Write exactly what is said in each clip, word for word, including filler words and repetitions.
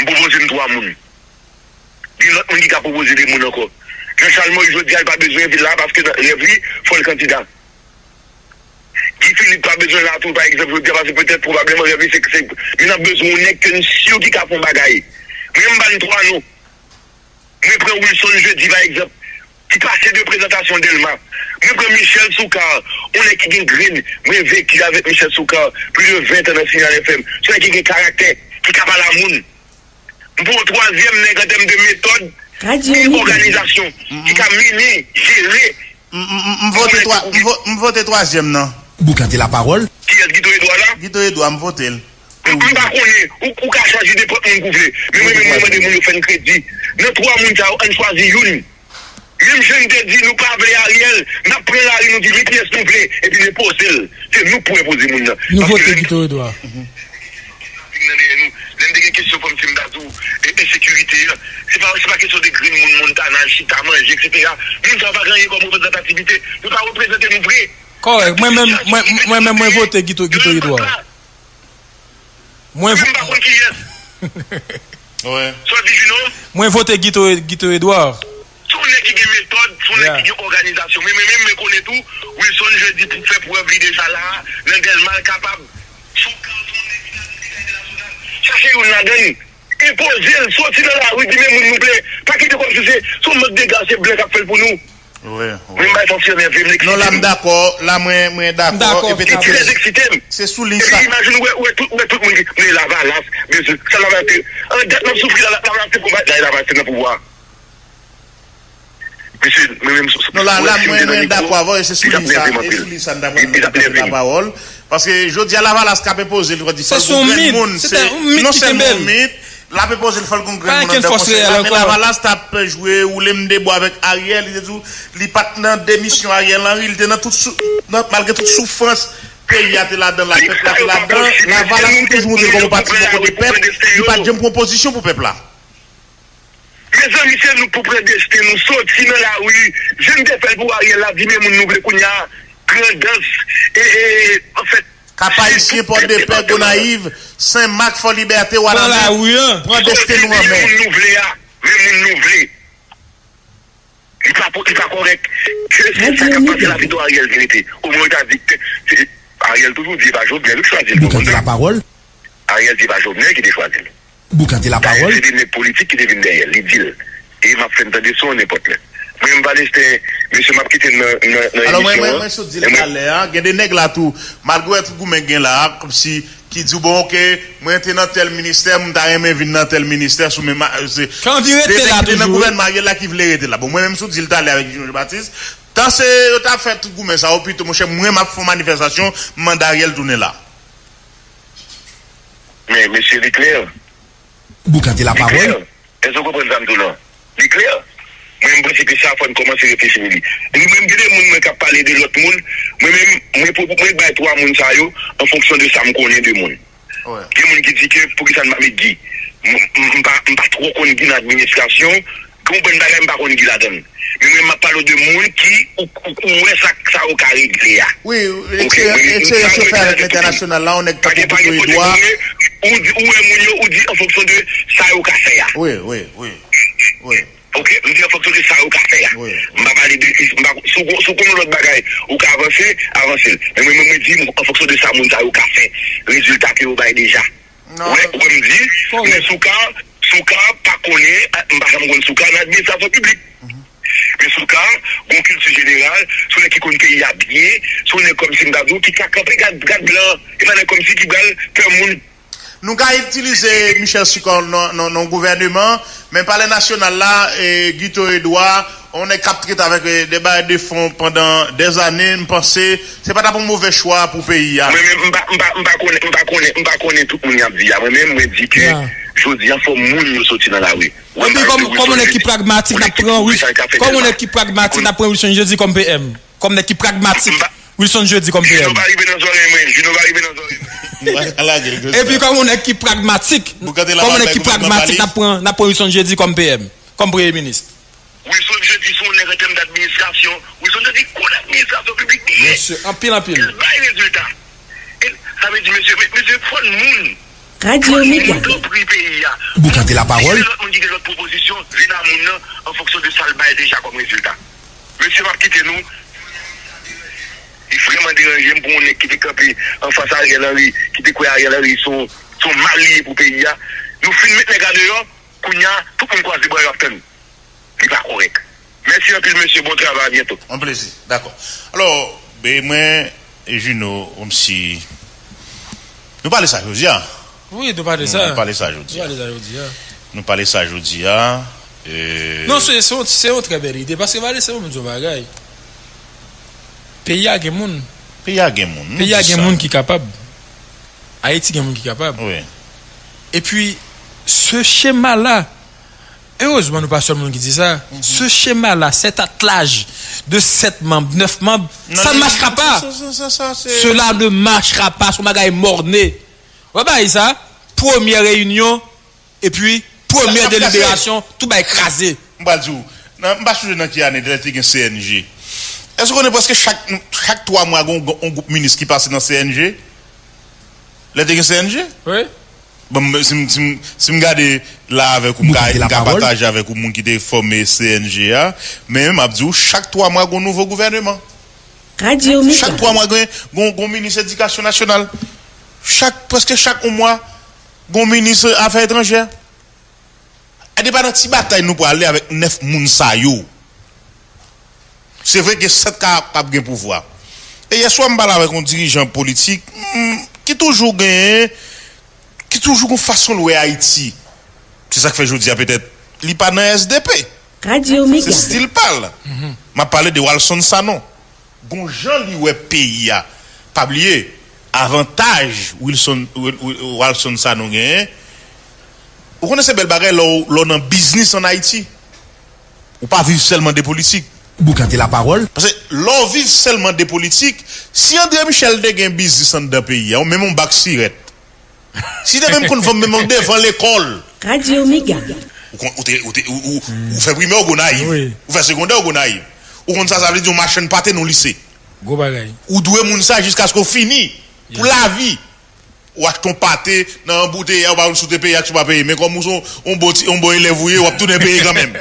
M pwopoze m twa moun. Gen lòt moun ki ka pwopoze de moun ankò. Jean Charles Moïse, jodi a, li pa bezwen vin la paske nan rèv li, fò l kandida. Guy Philippe pa bezwen la tou, pa egzanp, jodi a, paske petèt, pwobableman, rèv li, se, se, men n ap bezwen yon nèg ke n si ki ka fè yon bagay. Mwen, m ba n twa non. Mwen pran Wilson Jeudi, pa egzanp, ki pase de prezantasyon Dèlma. Mwen pran Michel Soukar, yon nèg ki gen grenn. Mwen veki avèk Michel Soukar, plis de ven tan nan Signal F M. Se yon nèg ki gen karaktè, ki ka pale a moun. M pran yon twazyèm nèg an tèm de metòd, ni òganizasyon, ki ka mennen, jere. M, m, m, m vote twa, m vo-, m vote twazyèm nan. Boukante lapawòl. Kiyès, Guito Edouard la? Guito Edouard, m vote l. M, m pa konnen, ou, ou ka chwazi nenpòt moun ke w vle. Men mwen menm, mwen mande moun yo fè n kredi. Nan twa moun sa yo, ann chwazi youn. Menm jan n te di nou pa vle Ariel, n ap pran lari, nou di li pyès nou vle, epi n enpoze l. Se nou k pou enpoze moun nan. Nou vote Guito Edouard. Nan dèyè nou. Lè n te gen kesyon kòm ti m ta di w, e, ensekirite a, se pa, se pa kesyon de grenn moun Montana al chita manje, etsetera. Moun sa yo pa gen anyen kòm reprezantativite. Yo pa reprezante nou vre. Kòrèk. Mwen menm, mwen, mwen menm, mwen vote Guito, Guito Edouard. Mwen vo- Mwen pa konn kiyès. Sa w di, Juno? Mwen vote Guito, Guito Edouard. Se yon nèg ki gen metòd, se yon nèg ki gen òganizasyon. Men, men, men, men konnen tou, Wilson Jeudi pou fè prèv li deja la, nan Dèlma l kapab. Chache youn ladan l, enpoze l, soti nan lari, di men moun nou vle. Pa kite kòmsi se, se yon mank dega, se blan k ap fè l pou nou. Wi, wi. Mwen, m bay santi nève m, l eksite m. Non, la, m dakò, la, mwen, mwen dakò, e petèt se, se sou liy sa. Imajine, ou wè, ou wè tout, ou wè tout moun ki, men Lavalas, men se, sa Lavalas te, an dat n ap soufri la, Lavalas te konbat la, e Lavalas te nan pouvwa. Mesye, mwen menm, non, la, la, mwen, mwen dakò avè w, e se sou liy sa, e sou liy sa n ta pral mete lapawòl. Paske jodi a, Lavalas k ap enpoze l, li di fò l gon grenn moun, se non sèlman yon mit, l ap enpoze l, fò l gon grenn moun anndan konsèy la, men Lavalas t ap jwe woule m de bwa avèk Ariel, li te di w, li pa t nan demisyon Ariel Henry, li te nan tout sou-, nan, malgre tout soufrans peyi a te ladan, la pèp la te ladan, Lavalas te toujou montre l kòm yon pati bò kote pèp, li pa t janm pran pozisyon pou pèp la. Mezanmi, se nou k pou pran desten nou, soti nan lari, jan n te fè l pou Ariel la, di men moun nou vle kounye a, Grandans, e, e, anfèt, Kap Ayisyen, Pòdepè, Gonayiv, Senmak, Fòlibète, Wanament, pran desten nou an men. Men moun nou vle a, men moun nou vle. Li pa, li pa kòrèk. Ke se sa k ap pase la, pito Ariel vin rete. Omwen yo ta di, se, Ariel toujou di e pa Jovenel ki chwazi l. Boukante lapawòl. Ariel di e pa Jovenel ki te chwazi l. Boukante lapawòl. Dayè, se de nèg politik ki te vin dèyè l, li di l. E m ap fè n tande son nenpòt lè. Mwen, m pa Lesten, mesye, m ap kite n nan, nan, nan emisyon an. Alò, mwen, mwen, mwen sot di l talè a, gen de nèg la tou, malgre tout goumen k gen la a, kòmsi, ki di w, bon, oke, mwen te nan tèl ministè, m ta renmen vin nan tèl ministè sou menm, se, ki anvi rete la toujou, wi. Ki te nan gouvènman Ariel la ki vle rete la. Bon, mwen menm, sot di l talè avèk Jean Baptiste, tan se yo ta fè tout goumen sa yo, pito, monchè, mwen, m ap fè yon manifestasyon, m mande Ariel tounen la. Men, mesye, li klè. Boukante lapawòl. Li klè. Èske w konprann sa m di w lan? Li klè. Mwen, m panse ke sa, fò n kòmanse reflechi sou li. Nou menm, gen de moun mwen k ap pale de lòt moun. Mwen menm, mwen, pou, mwen bay twa moun sa yo an fonksyon de sa m konnen de moun. Gen moun ki di ke poukisa n pa met Guy. M, m, m pa, m pa twò konn Guy nan administrasyon. Gen yon bann bagay m pa konn Guy ladan l. Men mwen, m ap pale w de moun ki, ou, ou, ou wè sa, sa yo ka regle a. Wi, eksperyans, eksperyans yo fè avèk lentènasyonal la, yon nèg tankou Guito Edouard. Ou di, ou wè moun yo, ou di an fonksyon de sa yo ka fè a. Wi, wi, wi. Wi. Oke, m di an fonksyon de sa yo ka fè a. Wi, wi. M pa pale de, m pa, si w, si w konn yon lòt bagay, ou ka avanse, avanse l. Men mwen, mwen, mwen di, an fonksyon de sa moun sa yo ka fè, rezilta ke yo bay deja. Ou wè, ou wè m di, men Soukar, Soukar pa konnen, m pa janm konn Soukar nan administrasyon piblik. Men Soukar, gon kilti jeneral, se yon nèg ki konn peyi a byen, se yon nèg kòmsi m ta di w, ki ka kanpe gad, gad blan, e pa nèg kòmsi ki pral pè moun. Nou ka itilize Michel Soukar nan, nan, nan gouvèneman, men Palè Nasyonal la, e, Guito Edouard, yon nèg k ap trete avèk, e, de bagay de fon pandan dèzane, m panse se pa t ap yon move chwa pou peyi a. Mwen menm, m pa, m pa, m pa konnen, m pa konnen, m pa konnen tout moun y ap di a. Mwen menm, mwen di ke jodi a, fò moun yo soti nan lari. Epi kòm, kòm yon nèg ki pragmatik, n ap pran, wi, kòm yon nèg ki pragmatik, n ap pran Wilson Jeudi kòm P M. Kòm nèg ki pragmatik, Wilson Jeudi kòm P M. Juno pa rive nan zòrèy mwen, Juno pa rive nan zòrèy mwen. Epi kòm yon nèg ki pragmatik, kòm yon nèg ki pragmatik, n ap pran, n ap pran Wilson Jeudi kòm P M, kòm premye minis. Wilson Jeudi se yon nèg an tèm d'administrasyon. Wilson Jeudi konn administrasyon piblik byen. Mesye, anpil, anpil. L bay rezilta. E sa vle di, mesye, me-, mesye, fò n moun. Radio Méga. Tanpri peyi a. Boukante lapawòl. Si gen lòt moun ki gen lòt pwopozisyon, vin a moun nan an fonksyon de sa l bay deja kòm rezilta. Mesye, m ap kite nou. Li vrèman deranje m pou yon nèg ki te kanpe anfas Ariel Henry, ki te kwè Ariel Henry se yon, se yon mal li ye pou peyi a. Nou fin met nèg la deyò, kounye a, tout moun kwaze bra yo ap tann. Li pa kòrèk. Mèsi anpil, mesye. Bon travay, a byento. Yon plezi. Dakò. Alò, ben, mwen, e Juno, kòmsi, nou pale sa jodi a. Wi, nou pale sa. Nou pale sa jodi a. Nou pale sa jodi a. Nou pale sa jodi a. E... Non, se, se, yon- se yon trè bèl ide. Paske, pale sa, mwen di yon bagay. Peyi a gen moun. Peyi a gen moun. Nou di sa. Peyi a gen moun ki kapab. Ayiti gen moun ki kapab. Wi. Epi, se chema la, erezman, nou pa sèl moun ki di sa. Ce schéma-là, cet attelage de sept membres, neuf membres, ça ne marchera pas. Cela ne marchera pas. Se yon bagay mòne. Wè bagay sa, premyè reyinyon, epi premyè deliberasyon, tout bagay kraze. M pral di w, nan, m pa sonje nan ki ane lè te gen C N G. Èske w konnen prèske chak, chak twa mwa, gen yon, yon gwoup minis ki pase nan C N G? Lè te gen C N G? Wi. Bon, m- si m, si m, si m gade la avèk ou, m ka, m ka pataje avèk ou moun ki te fòme C N G a, men m ap di w, chak twa mwa, gen yon nouvo gouvèneman. Radio Mega. Chak twa mwa, gen, gen, gen yon minis edikasyon nasyonal. Chak, prèske chak yon mwa, gen yon minis afè etranjè. Gade pa nan ti batay nou prale avèk nèf moun sa yo. Se vre gen sèt ka, k ap gen pouvwa. E yèswa, m pale avèk yon dirijan politik, mm, ki toujou genyen, ki toujou gon fason l wè Ayiti. Se sa k fè jodi a, petèt, li pa nan S D P. Radio Mega. Se stil pa l. M ap pale de Walson Sanon. Gon jan li wè peyi a. Pa bliye, avantaj Wilson, Wil- Wil- Walson Sanon genyen, ou konnen se bèl bagay lè w, lè w nan biznis ann Ayiti. Ou pa viv sèlman de politik. Boukante lapawòl. Paske lè w viv sèlman de politik, si André Michel te gen biznis anndan peyi a, ou menm yon bak sirèt. Si te menm konn vann menm devan lekòl. Radio Mega. Ou, kon- ou, te, ou, te, ou, ou, ou fè primè, ou Gonayiv. Wi. Ou fè segondè, ou Gonayiv. Ou konn sa sa vle di yon machann pate nan lise. Gwo bagay. Ou dwe moun sa jiskaske w fini. Pou lavi. Ou achte yon pate nan yon boutèy, ou pa konn si w te peye ak si w pa peye. Men kòm ou se yon, yon bon ti, yon bon elèv ou ye, w ap tounen peye kanmenm.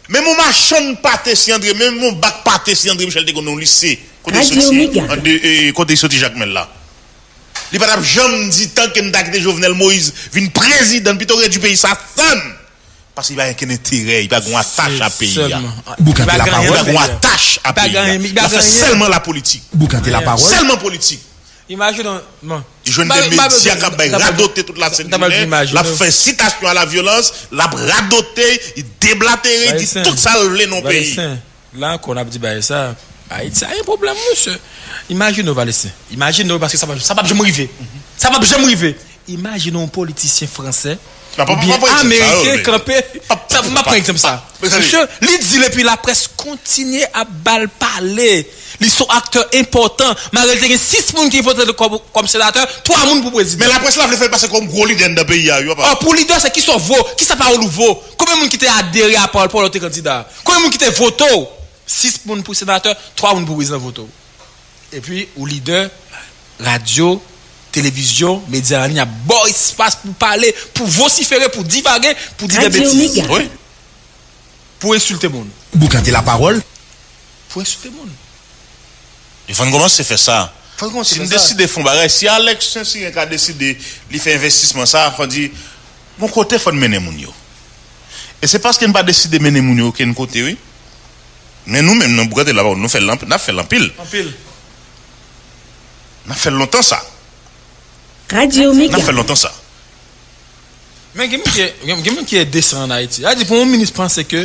Menm yon machann pate si André, menm yon bak pate si André Michel te konn nan yon lise. Kote li soti? An de, e, kote li soti Jakmèl la? Li pa t ap janm di tanke n ta kite Jovenel Moïse vin prezidan, n pito redui peyi sa san. Paske li pa gen okenn enterè, li pa gen yon atach a peyi a. Boukante lapawòl. Li pa gen yon atach a peyi a. L ap fè sèlman lapolitik. Boukante lapawòl. Sèlman politik. Imajine w, bon. Li jwenn de medya k ap bay radote tout lasent jounen, l ap fè sitasyon a la vyolans, l ap radote, li deblatere, li di tout sa l vle nan yon peyi. La ankò, n ap di bagay sa. Ayiti a gen pwoblèm, mesye. Imajine w, Valesten. Imajine w, paske sa p ap, sa p ap janm rive. Sa p ap janm rive. Imajine w yon politisyen fransè oubyen ameriken kanpe. M ap pran egzanp sa. Mesye, li di l epi laprès kontinye ap ba l pale. Li se yon aktè enpòtan. Malgre l te gen sis moun ki vote l kòm, kòm senatè, twa moun pou prezidan. Men laprès la vle fè l pase kòm gwo lidè anndan peyi a, wi, papa. Ò, pou lidè, se kisa w vo, kisa pawòl ou vo? Konbyen moun ki te adere a pawòl pa w lè w te kandida? Konbyen moun ki te vote w? Sis moun pou senatè, twa moun pou prezidan vote w. Epi, ou lidè, radyo, televizyon, medya an liy ap ba w espas pou pale, pou vosifere, pou divage, pou di de betiz. Wi. Pou ensilte moun. Boukante lapawòl. Pou ensilte moun. E fò n kòmanse fè sa. Si n deside fè yon bagay, si Alex Saint-Cyr ka deside li fè envestisman sa, fò n di, gon kote fò n mennen moun yo. E se paske n pa deside mennen moun yo okenn kote, wi. Men nou menm, nan Boukante lapawòl, nou fè l anp-, n ap fè l anpil. Anpil. N ap fè l lontan sa. Radio Mega. N ap fè l lontan sa. Men gen moun ki, gen, gen moun ki endesan ann Ayiti. Sa di pou yon minis panse ke,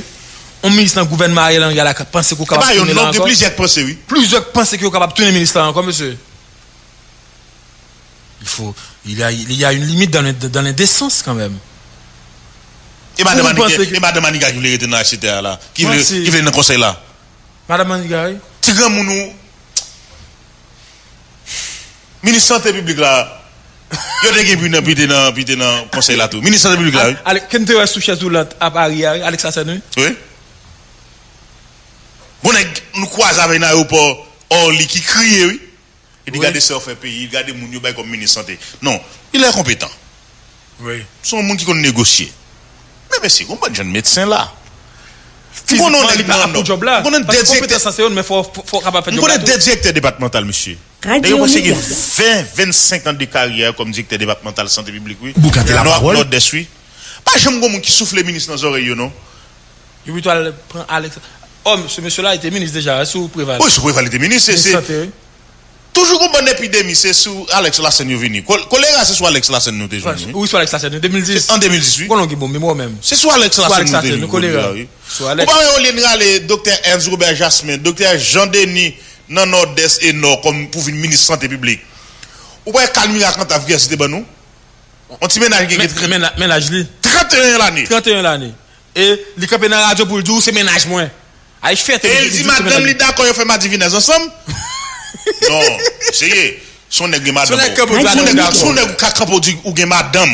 yon minis nan gouvènman Ariel Henry a la panse ke w kapab tounen la ankò. E pa youn non, gen plizyè k panse, wi. Plizyè k panse ke yo kapab tounen minis la ankò, mesye. Il faut, il y a, il y a une limite dans l'in-, dans l'indécence quand même. E madanm Maniga, e madanm Maniga ki vle rete nan H C T A la, ki vle, ki vle nan konsèy la. Madanm Maniga, wi. Ti granmoun ou, minis sante piblik la, yo te gen pi nan, pi te nan, pi te nan konsèy la tou. Minis sante piblik la, wi. Ale, ke n te wè sou chèz woulant ap Ari a, wi, Alex Sassen, wi. Wi. Bon nèg, nou kwaze avè l nan ayewopò, Orly ki kriye, wi. Li di, wi, gade sa yo fè peyi, gade moun yo bay kòm minis sante. Non, il est incompétent. Se yon moun ki konn negosye. Men mesye, gon bann jèn medsen la. M konnen yon nèg nan Nò. M konnen de direktè, m konnen de direktè depatmantal, mesye. Nèg yo prèske gen ven, vennsenk an de karyè kòm direktè depatmantal sante piblik, wi. Nò ak Nòdès, wi. Pa janm gon moun ki soufle minis nan zòrèy yo, non. Yo pito al pran Alex. Oh, ce monsieur-là était ministre déjà, sou Preval. Wi, sou Preval li te minis, se, se toujou gon bann epidemi, se sou Alex Lasèn yo vini. Kol-, kolera, se sou Alex Lasèn nou te jwenn li. Wi, sou Alex Lasèn, de mil dis. An de mil dis, wi. Konnen w gen bon memwa menm. Se sou Alex Lasèn nou te jwenn li, kolera, wi. Ou pa wè yo lye n rale Doktè Ernst Robert Jasmin, Doktè Jean Denis nan Nòdès e Nò kòm pou vin minis sante piblik. Ou pa wè Kalmira Kantav kiyès li te ban nou? Yon ti mennaj gen, gen mennaj li. Trannteyen lane. Trannteyen lane. E li kanpe nan radyo pou l di w se mennaj mwen. Ay fèt. E li di madanm li dakò yo fè madivinèz ansanm? Non, serye. Se yon nèg gen madanm. Se yon nèg ou ka kanpe w di ou gen madanm.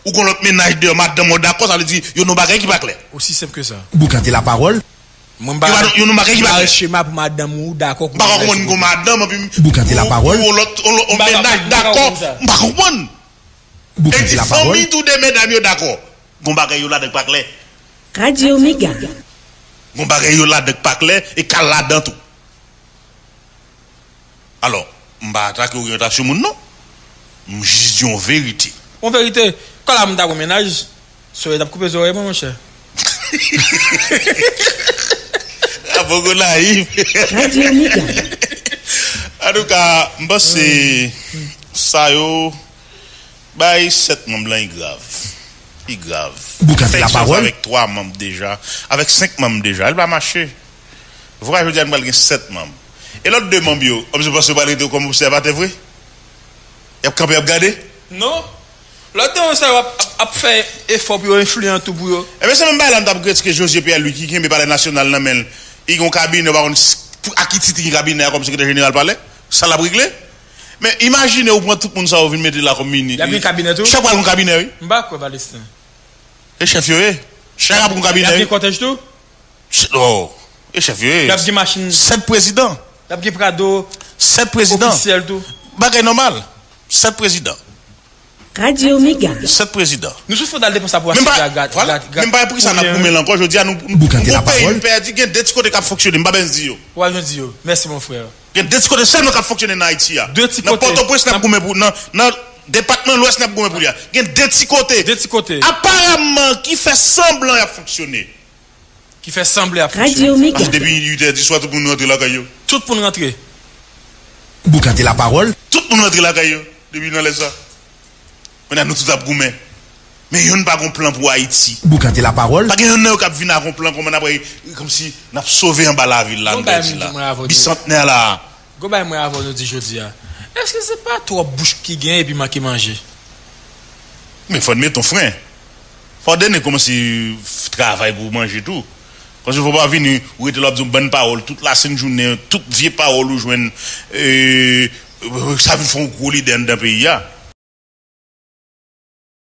Ou gen lòt mennaj deyò, madanm ou dakò, sa vle di yo nan bagay ki pa klè. Aussi simple que ça. Boukante lapawòl. Mwen m pa, yo nan bagay ki pa klè. Chema pou madanm ou dakò pou mennaj ou. M pa konprann gon madanm, anpi m, boukante lapawòl. Yon lòt, yon lòt, yon mennaj dakò. M pa konprann. Epi fanmi tou de medam yo dakò. Gon bagay yo ladan k pa klè. Radyo Mega. Gon bagay yo ladan k pa klè e k al ladan tou. Alò, m pa atake oryantasyon moun, non. M jis di yon verite. Yon verite. Kòla m ta gon mennaj, soleil t ap koupe zòrèy mwen, monchè. Apoko nayif. Radyo Mega. Antouka, m panse sa yo, bay sèt manm lan, li grav. Li grav. Boukante lapawòl. Avèk twa manm deja, avèk senk manm deja, li pa mache. Vwa jodi a, nou pral gen sèt manm. E lòt de manm yo, ou panse yo pral rete kòm obsèvatè vre? Y ap kanpe, y ap gade? Non. Lòt de manm sa yo ap, ap, ap fè efò pou yo enfliyan tou pou yo. Ebyen, se menm bagay la m t ap kritike Josué Pierre Louis ki kenbe Palè Nasyonal nan men l. Li gen yon kabinè, ou pa konn s-, pou, a ki tit li gen kabinè a kòm sekretè jeneral palè? Sa l ap regle? Men imajine ou pran tout moun sa yo vin mete la kòm minis. Y ap gen kabinè tou? Chak pral gen kabinè, wi. M pa kwè, Palestin. E chèf yo ye. Chak ap gen kabinè, wi. Y ap gen kòtèj tou? Ch-, oh, e chèf yo ye. Y ap gen machin. Sèt prezidan. Y ap gen Prado. Sèt prezidan. Ofisyèl tou. Bagay nòmal. Sèt prezidan. Radyo Mega. Sèt prezidan. Nou sou fondal depanse pou achte gad, gad, gad. Menm pa pri sa n ap goumen la ankò. Jodi a, nou, nou, nou gon peyi nou pèdi, gen de ti kote k ap fonksyone. M pa bezwen di yo. Ou pa bezwen di yo. Mèsi, mon frè. Gen de ti kote sèlman k ap fonksyone nan Ayiti a. De ti kote. Nan Pòtoprens, n ap goumen pou, nan, nan depatman Lwès, n ap goumen pou li a. Gen de ti kote. De ti kote. Aparamman, ki fè sanblan y ap fonksyone. Ki fè sanble ap fonksyone. Radyo Mega. Paske depi uit è di swa, tout moun rantre lakay yo. Tout moun rantre. Boukante lapawòl. Tout moun rantre lakay yo, depi nan lè sa. Kounye a, nou tout ap goumen. Men youn pa gon plan pou Ayiti. Boukante lapawòl. Pa gen youn nan yo k ap vin ak yon plan kòman n ap, kòmsi n ap sove anba lavil la, nou pèdi la. Bisantnè la. Gon bagay mwen avè w nou di jodi a. Èske se pa twòp bouch ki gen epi manke manje? Men fò n mete yon fren. Fò w dennen kòmanse travay pou w manje tou. Paske fò w pa vini, ou rete la w ap di yon bann pawòl tout lasenn jounen, tout vye pawòl ou jwenn, e, sa vin fè yon gwo lide anndan peyi a.